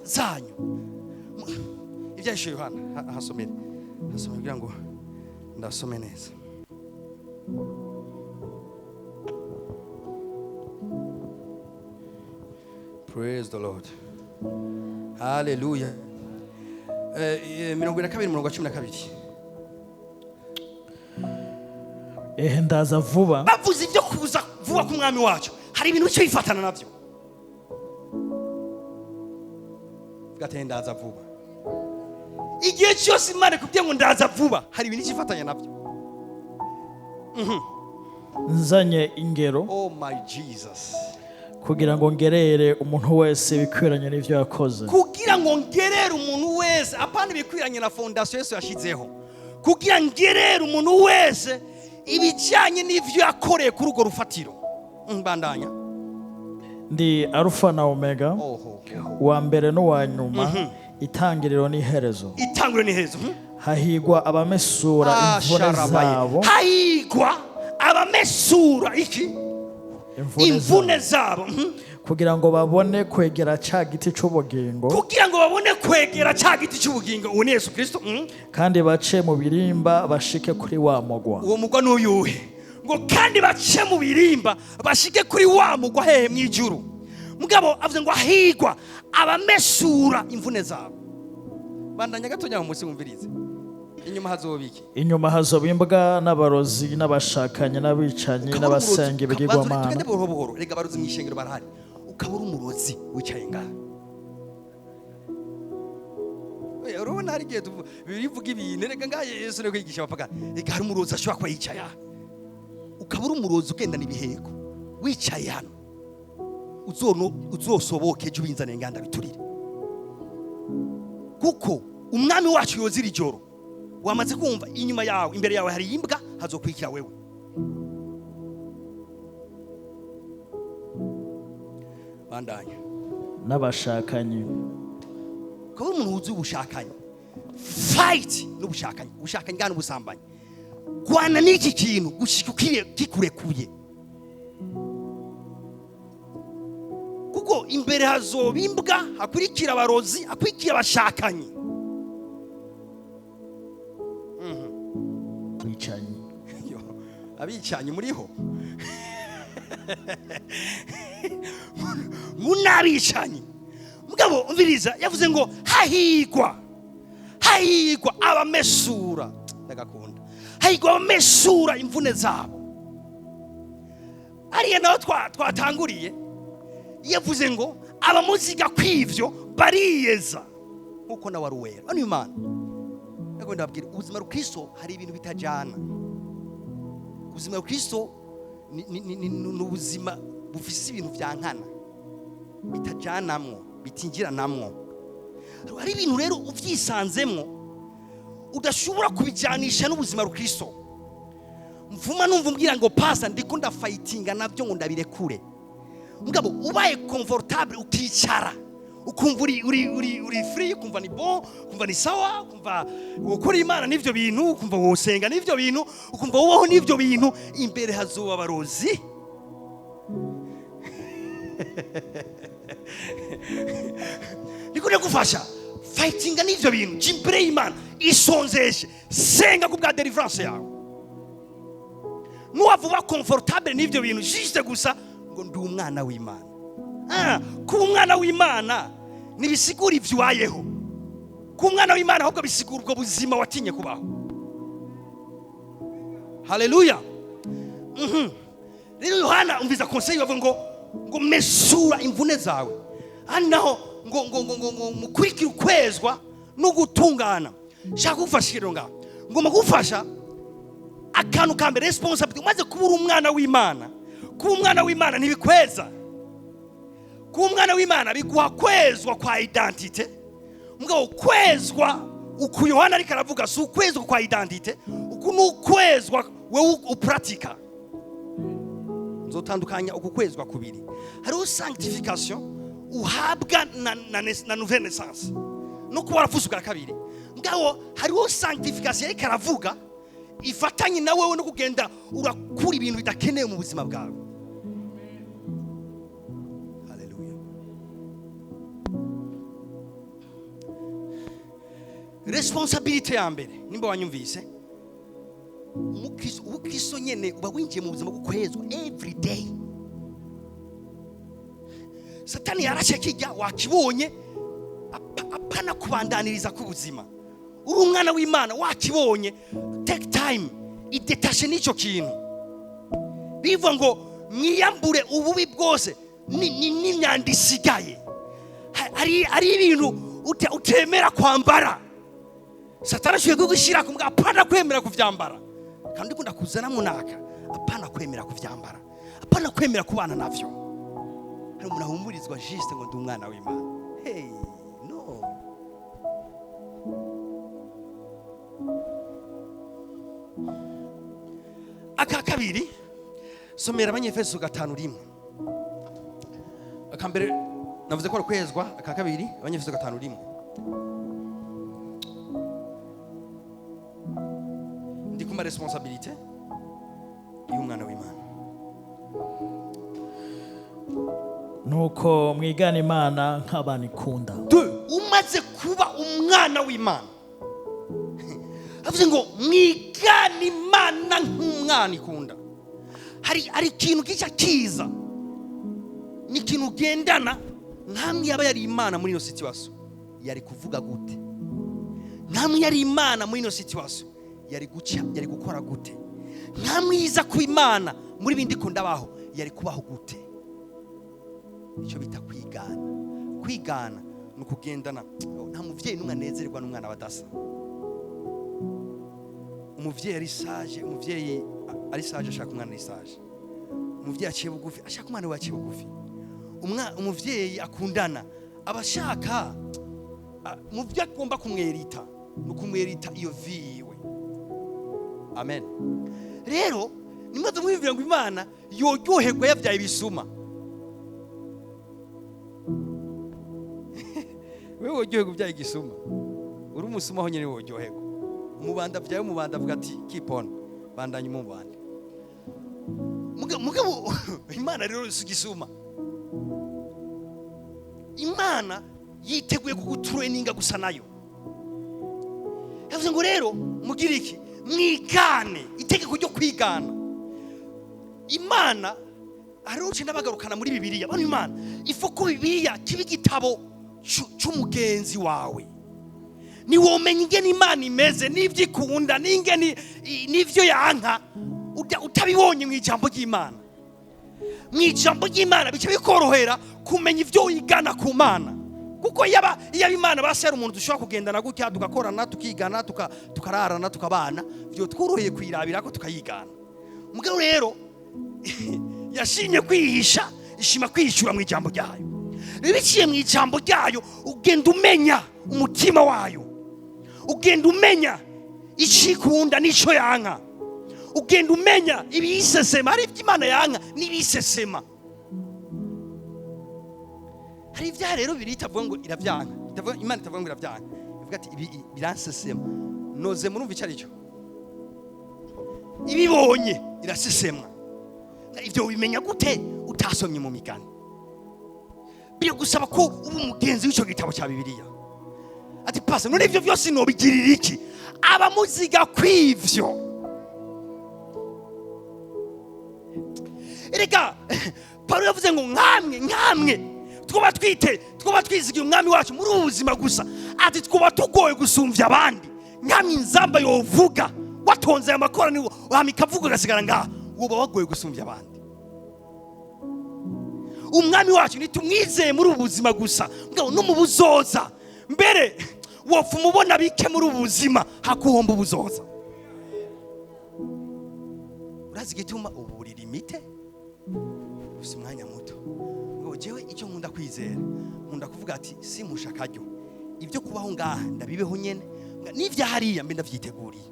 zanyu. Ibyahishe Yohana, hasomere, hasomere kugira ngo ndasome neza. Praise the Lord, haleluya! 22, umurongo wa 12. Ehe, ndaza vuba. Bavuze ibyo kuza vuba k'umwami wacu, hari ibintu bice bifatana nabyo. Gateye: "Ndaza vuba." Igihe cyose Imana ikubwiye ngo ndaza vuba, hari ibintu ikifatanya nabyo. Nzanye ingero Oh my Jesus! kugira ngo ngerere umuntu wese ibikwiranye n'ivyo yakoze. Kugira ngo ngerere umuntu wese, apana ibikwiranye na fondation Yesu yashyizeho, kugira ngerere umuntu wese. Ibijyanye n'ivyo yakoreye kuri urwo rufatiro. Mbandanya. Ndi Arufa na Omega, Oho. uwa mbere n'uwa nyuma, itangiriro n'iherezo. Itanguriro n'iherezo. Hahigwa abamesura imvune Sharabaye. zabo. Hahigwa abamesura iki? Imvune Imvune zabo. zabo. Kugira ngo babone kwegera ca giti c'ubugingo, Kugira ngo babone kwegera cya giti cy'ubugingo, uwo ni Yesu Kristo. kandi bace mu birimba bashike kuri wa mugwa. Uwo mugwa n'uyuhe? Ngo kandi bace mu birimba bashike kuri wa mugwa. Hehe? Mu ijuru. Mugabo avuze ngo ahigwa abamesura imvune zabo. Bandanya gatonya mu munsi, wumvirize inyuma hazoba iki. Inyuma hazoba imbwa n'abarozi n'abashakanyi n'abicanyi Ukaba uri n'abasenga umurozi, ibigirwamana. Tugende buhoro buhoro. Rega abarozi mu ishengero barahari. Ukaba uri umurozi wicaye ngaha. Oya, urabona hari igihe bivuga ibintu. Reka ngaha Yesu ni kwigisha abapagani. Reka hari umurozi ashobora kuba yicaye aha. Ukaba uri umurozi ugendana ibiheko wicaye hano, uzono uzosoboke ejo ubinzaniye nganda biturire, kuko umwami wacu yoza iri joro. Wamaze kumva inyuma yawe, imbere yawe hari imbwa, hazokwikira wewe. Bandanya. N'abashakanyi. Ukaba uri umuntu wuzuye ubushakanyi. Fight n'ubushakanyi, ubushakanyi bwa n'ubusambanyi. Gwana n'iki kintu gushika kikurekuye, kuko imbere hazoba imbwa, hakurikira abarozi, hakurikira abashakanyi. Abicanyi. Yo, abicanyi muriho ngo n'abicanyi. Mugabo umviriza, yavuze ngo hahigwa, hahigwa abamesura, ndagakunda, hahigwa abamesura imvune zabo. Ariya naho twatanguriye, yavuze ngo abamuziga kw'ivyo bariyeza nkuko nawe ari uwera. Bano Imana ndagomba ndababwira, ubuzima bw'Kristo hari ibintu bitajana. Ubuzima bwa Kristo ni ubuzima bufise ibintu vyankana bitajanamwo, bitinjiranamwo. Hari ibintu rero uvyisanzemwo udashobora kubijanisha n'ubuzima bwa Kristo. Mvuma numva umbwira ngo: "Pastor, ndiko ndafightinga navyo ngo ndabirekure." Mugabo ubaye comfortable, ukicara, ukumva uri free, ukumva ni bon, ukumva ni sawa, ukumva ukora Imana n'ivyo bintu, ukumva wosenga n'ivyo bintu, ukumva wobaho n'ivyo bintu, imbere hazoba abarozi. Niko ndagufasha, fightinga n'ivyo bintu, jya imbere y'Imana, isonzeshe, senga ku bwa deliverance yawe. Nuwava uba comfortable n'ivyo bintu, juste gusa ngo ndi umwana w'Imana. Kuba umwana w'Imana ntibisigura ivyo ubayeho. Kuba umwana w'Imana ahubwo bisigura ubwo buzima watinye kubaho. Haleluya. Rero Yohana, umviza conseil, bavuga ngo mesura imvune zawe. Hano naho ngo mukurikire ukwezwa no gutungana. Shaka kugufasha rero ngaho, ngomba kugufasha akantu ka mbere, responsibility. Umaze kuba uri umwana w'Imana, kuba umwana w'Imana ntibikweza. Kuba umwana w'Imana biguha kwezwa kwa identité. Mugabo kwezwa uku Yohana ariko aravuga si ukwezwa kwa identité, uku ni ukwezwa wewe upratika. Nzotandukanya uku kwezwa kubiri. Hariho sanctification uhabwa na nouvelle naissance no kuba warapfutse ubwa kabiri. Mugabo hariho sanctification ariko aravuga ifatanye na wewe no kugenda urakura ibintu bidakenewe mu buzima bwawe. Haleluya. Responsabilité ya mbere, nimba wanyumvise, umukristo, ubukristo nyene uba winjiye mu buzima bwo kwezwa every day. Satani yarashe kijya wakibonye, apana kubandaniriza k'ubuzima. Uri umwana w'Imana, wakibonye, take time, idétache n'icyo kintu. Bivuga ngo mwiyambure ububi bwose n'imyanda isigaye. Hari ibintu utemera kwambara. Satani ashoboye kugushyira ku mbwa, apana kwemera kuvyambara. Kandi ukunda kuzana munaka, apana kwemera kuvyambara, apana kwemera kubana navyo. Hari umuntu ahumurizwa juste ngo ndi umwana w'Imana. Hey, no. Aka kabiri, somera Abanyefeso 5:1. Aka mbere navuze ko ari ukwezwa. Aka kabiri, Abanyefeso 5:1. Ndi kuma responsabilité y'umwana w'Imana. Nuko mwigana Imana nk'abana ikunda. Deux, umaze kuba umwana w'Imana, avuze ngo mwigane Imana nk'umwana ikunda. Hari ikintu kijya kiza, ni ikintu ugendana. Nkamwe yaba yari Imana muri ino situation, yari kuvuga gute? Nkamwe yari Imana muri ino situation, yari guca, yari gukora gute? Nkamwe yiza ku Imana muri bindi ko ndabaho, yari kubaho gute? Icyo bita kwigana. Kwigana ni ukugendana. Nta muvyeyi n'umwe anezerwa n'umwana badasa. Umuvyeyi ari sage, umuvyeyi ari sage ashaka umwana ari sage. Umuvyeyi aciye bugufi ashaka umwana we aciye bugufi. Umuvyeyi akundana aba ashaka mu byo agomba kumwerita, ni ukumwerita iyo vie yiwe. Amen. Rero nimaze mwiyumvira ngo Imana yoryoherwa yabyaye ibisuma. Wewe woryoherwa ubyaye igisuma, uri umusuma aho nyene woryoherwa. Umubanda avyaye umubanda avuga ati keep on, bandanya umubanda. Mugabo Imana rero si igisuma. Imana yiteguye kugutraininga gusa nayo. Yavuze ngo rero mugire iki? Mwigane. Itegeko ryo kwigana Imana aruce n'abagarukana muri Bibiliya. Bano Imana ifo ko Bibiliya kiba igitabo c'umugenzi wawe. Ni womenya ingene Imana imeze n'ivyo ikunda n'ingene n'ivyo yanka utabibonye mu ijambo ry'Imana. Mu ijambo ry'Imana bica bikorohera kumenya ivyo wigana ku Mana. Kuko yaba Imana basera umuntu dushobora kugendana gutya, tugakorana, tukigana, tukararana, tukabana, vyo tworoheye kwirabira ko tukayigana. Mugabo rero yashimye kwihisha, ishima kwihishura mu ijambo ryayo. Rero biciye mu ijambo ryayo ugenda umenya umutima wayo, ugenda umenya icikunda n'ico yanka, ugenda umenya ibisesema. Hari ibyo Imana yanka n'ibisesema. Hari ibyaha rero biri itavuga ngo iravyanka, itavuga Imana itavuga ngo iravyanka, ivuga ati ibi biransesema. Noze murumva icyo aricyo, ibibonye irasesemwa. Na ivyo ubimenya gute utasomye mu migani? Biragusaba ko uba umugenzi w'ico gitabo cya Bibiliya. Ati pasa none ivyo vyose nobigirira iki? Abamuziga kw'ivyo. Erega Paulo yavuze ngo nkamwe nkamwe twaba twite, twaba twizigiye umwami wacu muri ubu buzima gusa, ati twaba tugoye gusumvya abandi. Nkamwe inzamba yovuga watonze aya makoraniro wama ikavuga ugasigara ngaha, woba wagoye gusumvya abandi. Umwami wacu nitumwizeye muri ubu buzima gusa, mugabo no mu buzoza. Mbere wopfa umubona bike muri ubu buzima hakuhomba ubuzoza. Urazi igituma ubu buri limite? Ufise umwanya muto. Ngo jewe icyo nkunda kwizera, nkunda kuvuga ati simpusha akaryo, ibyo kubaho ngaha ndabibeho nyene, n'ivya hariya mbe ndavyiteguriye.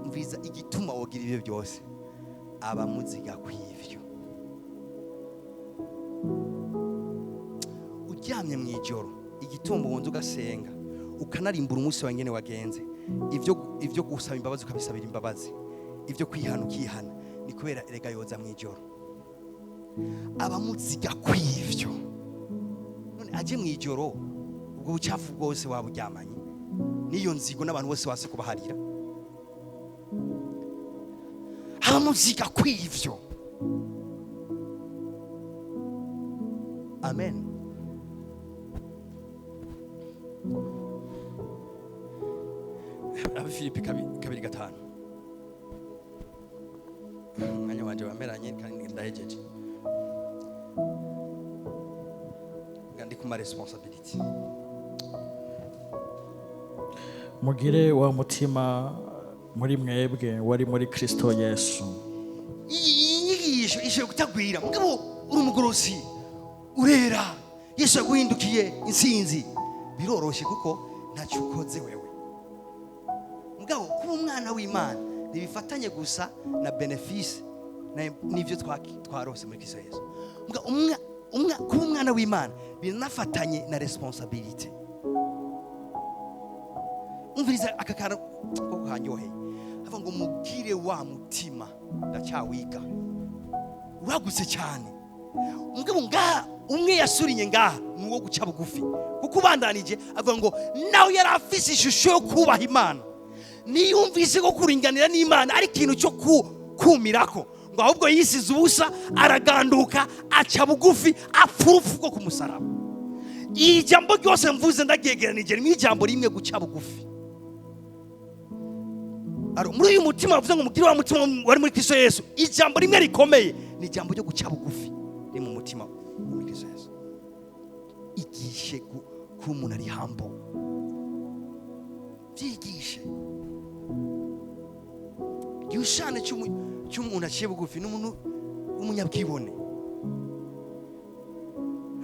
Mviza igituma wogira ibyo byose, abamuziga kw'ivyo. Uryamye mw'ijoro igitombo wonze ugasenga, ukanarimbura umunsi wa nyene wagenze, ivyo gusaba imbabazi ukabisabira imbabazi, ivyo kwihana ukihana, ni kubera erega yoza mw'ijoro. Abamuziga kw'ivyo. None aje mw'ijoro ubwo bucafu bwose waburyamanye n'iyo nzigo n'abantu bose wase kubaharira. Abamuziga kw'ivyo. Amen. Abafilipi 2:5. Umwanya wanje wameranye kandi ndahejeje. Ngandi kuma responsibility. Mugire wa mutima muri mwebwe wari muri Kristo Yesu. Iyi nyigisho ishoboye kutagwira, mugabo uri umugorosi, urera, Yesu yaguhindukiye insinzi. Biroroshe kuko ntacyo ukoze wewe. Kuba umwana w'Imana ntibifatanye gusa na bénéfice n'ibyo twarose muri Kristo Yesu. Kuba umwana w'Imana binafatanye na responsabilité. Umviriza aka kantu ko kanyoheye, avuga ngo mugire wa mutima. Ndacyawiga, uragutse cyane. Mugabo ngaha umwe yasurinye ngaha ni uwo guca bugufi, kuko ubandanije avuga ngo nawe yari afise ishusho yo kubaha Imana, niyumvise ko kuringanira n'Imana ari ikintu cyo kumirako, ngo ahubwo yisize ubusa, araganduka, aca bugufi, apfa urupfu rwo ku musaraba. Iri jambo ryose mvuze ndaryegeranije ni ijambo rimwe: guca bugufi. Muri uyu mutima bavuze ngo mugire wa mutima wari muri Kristo Yesu, ijambo rimwe rikomeye ni ijambo ryo guca bugufi riri mu mutima wo muri Kristo Yesu. Igishe kuba umuntu ari humble, byigishe. Igishushanyo cy'umuntu aciye bugufi n'umuntu w'umunyabwibone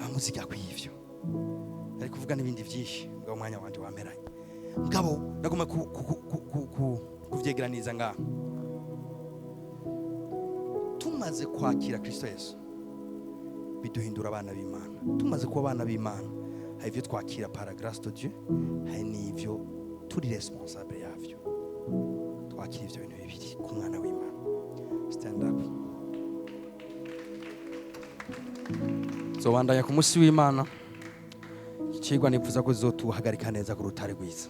amuziga kw'ivyo. Ari kuvuga n'ibindi byinshi, ngabo umwanya wanje wamperanye, mugabo ndagomba kuvyegeraniriza ngaha. Tumaze kwakira Kristo Yesu, biduhindura abana b'Imana. Tumaze kuba abana b'Imana, hari ibyo twakira par grâce de Dieu, hari n'ivyo turi responsable yavyo. Twakira ivyo bintu bibiri ku mwana w'Imana. Stand up. Zobandanya ku munsi w'Imana. Icigwa nifuza ko zizotuhagarika neza ku rutare rwiza.